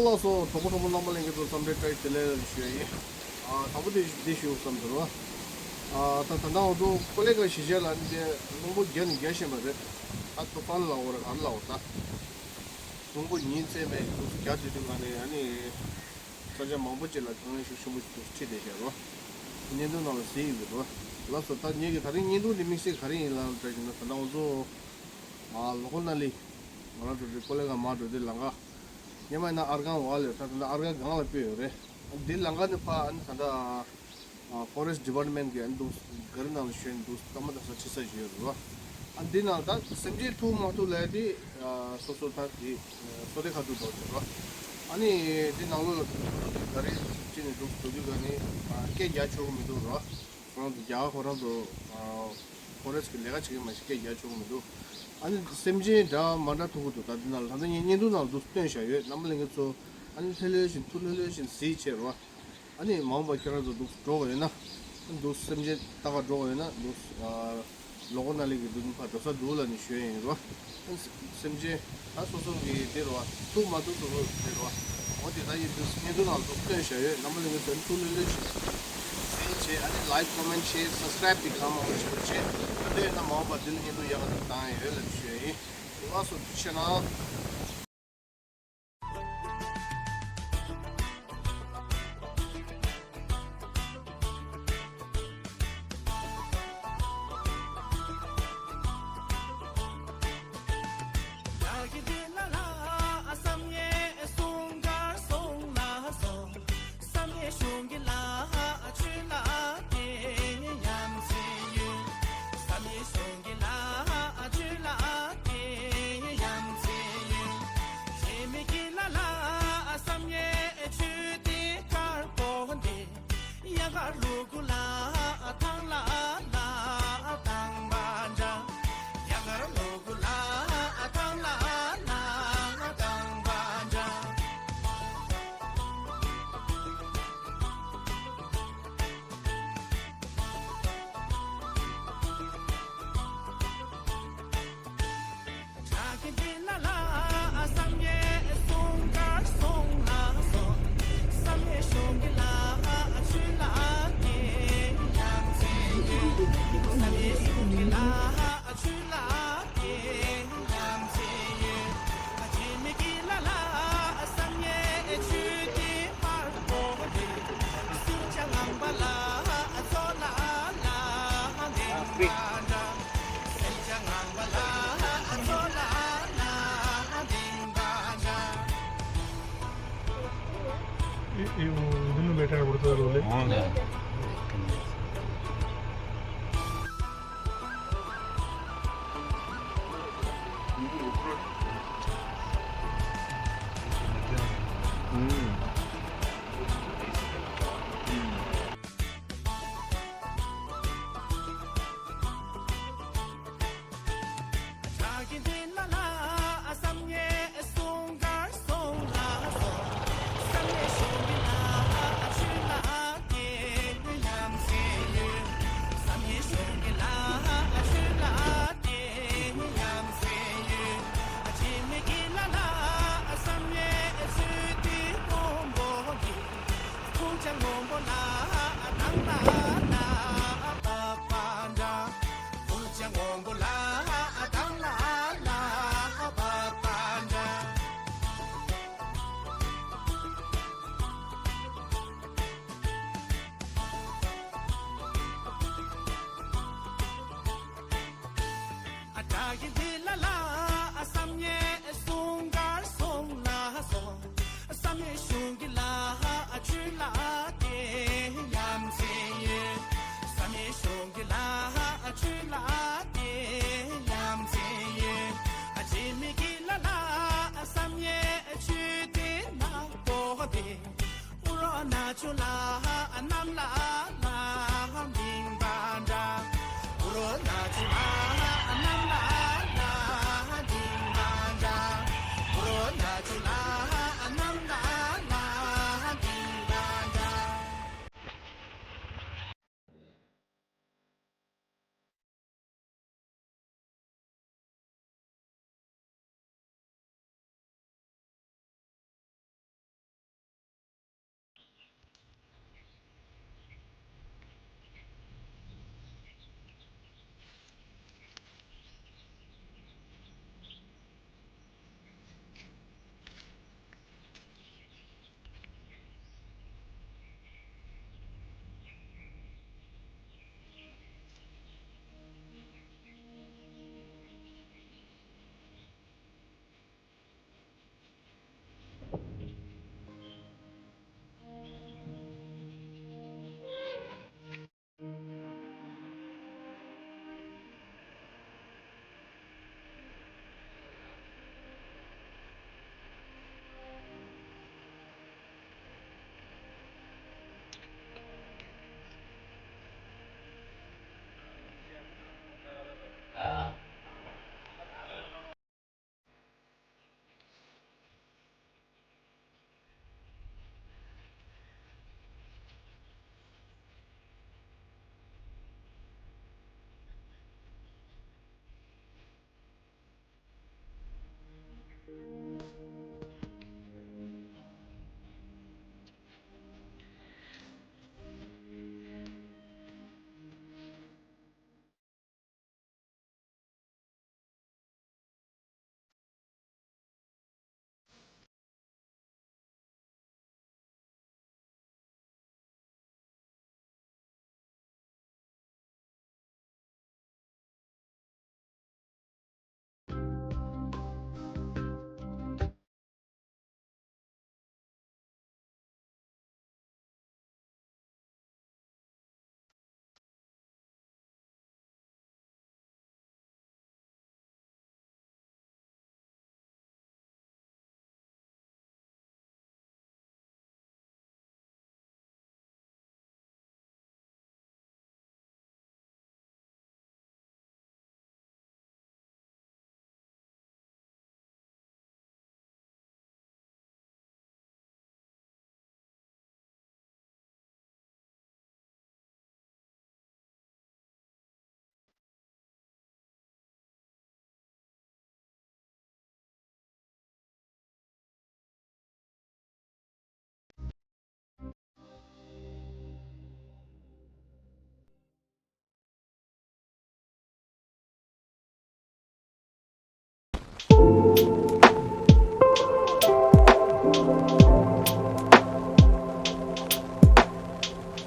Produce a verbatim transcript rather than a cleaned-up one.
ལགས་སོ། གྲོགས་པོ་གྲོགས་མོ་རྣམ་པ་ལྷན་རྒྱས་ཚོ་འཚམས་འདྲི་བཀྲ་ཤིས་བདེ་ལེགས་ཞུ་ཡ་ཡིན། ཨ། དང་པོ་དེ་འདི་ཞུ་བསམ་འདུག་རོ། ཨ། ད་ད་ལྟ་ང་ཚོ་ཀོ་ལེ་ག་གཞིས་བྱེས་ལ་འདི་གླང་པོ་རྒྱ་ནས་རྒྱ་བཤད་པ་རེད། ད་ཏུ་ཧྥན་ལབ་དགོས་རེད། ག་རེ་ལབ་དགོས་ད། གླང་པོ་ཉིན་མཚན་མེད་འདུག་རྒྱ་དུས་དུས་ག་ནས་ཨ་ནི་ས་ཆ་མང་པོ་ཅིག་ལ་དཀའ་ངལ་ཤུགས་ཆེན་པོ་ཞིག་འདུག་འཁྲིད་བསྡད་བཞག་རོ། བརྙན་ཐུང་ནང་ལ་གཟིགས་ཡོད་རོ། ལགས་སོ། ད་ངེད་ཀྱི་ད་རིང་བརྙན་ཐུང་འདི་དམིགས་བསལ་ག་རེ་ཡིན་ལབ་འདྲ་ཞིག་ན། ད་ལྟ་ང་ཚོ་ཨ་ལོ་ཀོ་ན་ལི། ང་རང་ཚོ་འདི་ཀོ་ལེ་ག་མར་འགྲོ་དུས་ལམ་ཁ། སྔོན་མ་ཡིན་ན་ཨར་སྒང་འོག་ལ་ཡོད། ད་ད་ལྟ་ཨར་སྒང་སྒང་ལ་སྤོས་ཡོད་རེད། འདི་ལམ་ཁ་ནས་ཕར་ཨ་ནི་ད་ལྟ་ཨ་ཕོ་རེ་སི་ཊི་ཌི་པར་ཊི་མེན་ཊི་གི་ཨ་ནི་འདུག་ག་རི་ནང་ལ་ཞོན་འདུག་སྟབས་མ་བདེ་ས་ཁྲིད་ས་ཞིག་ཡོད་རེད་བ། ཨ་འདི་ནང་ད་སེམས་ཅན་ཐུག་མ་ཐུག་ལབ་ཡ་དེ་ཨ་སོ་སོ་ད་དེ་ཨ་སོ་ཏེ་ཁ་ཐུག་འགྲོ་དགོས་རེད་བ། ཨ་ནི་འདི་ནང་ལོགས་ལ་འགྲོ་དུས་ག་རེ་ཅི་ནས་འདུག་འགྲོ་དུས་ག་ནི་ཨ་སྐད་རྒྱག་ཆོག་གི་མི་འདུག་རེད་བ། ཁོ་རང་ཚོ་རྒྱ་གར་ཁོ་རང་ཚོ་ཨ་ཕོ་རེ་སི་ཊི་གི་ལས་ཀ་བྱེད་མཁན་མ་ཞིག་སྐད་རྒྱག་ཆོག་གི་མི་འདུག་ཨ་ནི་སེམས་ཅན་འདྲ་མ་འདྲ་ཐུག་གི་འདུག་ད་འདི་ནང་ལ་ད་ལྟ་ངས་བརྙན་ཐུང་ནང་འདུག་སྟོན་བཞག་ཡོད། རྣམ་པ་ལྷན་རྒྱས་ཚོ་ཨ་ནི་ལྷོད་ལྷོད་བཞིན་ཐུགས་ལྷོད་ལྷོད་བཞིན་གཟིགས་བྱེད་རོགས། ཨ་ནི་མ་འོངས་པ་ཁྱེད་རང་ཚོ་འདུག་འགྲོ་དགོས་ཡོད་ན། འདུག་སེམས་ཅན་ལྟ་ག་འགྲོ་དགོས་ཡོད་ན་འདུག་ཨ་ལོ་ཀོ་ན་ལི་གི་འདུག་ཕར་འགྲོ་ས་འདུག་ལབ་ནས་ཞུ་ཡ་ཡིན་རོ། སེམས་ཅན་ད་སོ་སོ་གི་འདི་རོ། ཐུག་མ་ཐུག་སོ་སོ་འདི་རོ། འོ་དེ་ད་ཡིན་དུས་བརྙན་ཐུང་ནང་འདུག་སྟོན་བཞག་ཡོད། རྣམ་པ་ལྷན་རྒྱས་ཚོ་ཐུགས་ལྷོད་ལྷོད་བཞིན་གཟིགས་བྱེད། ཨ་ནི་ལའིཀ་ཀོ་མེན་ཊི་ཤེར་སབ་སི་ཀ་རའིབ་དེ་གང་མང་པོ་བྱེད་རོགས་བྱེད། ད་དེ་ཡིན་ན་མ་འོངས་པ་འདི་ལ་བརྙན་ཐུང་ཡག་ག་འདུག་བཏང་ཡ་ཡོད་ལབ་ཞུ་ཡ་ཡིན། ལགས་སོ། ཐུགས་རྗེ་གནང་། ये, ये वो उधर में बैठा है, उड़ता है, रोले। हाँ। हम्म।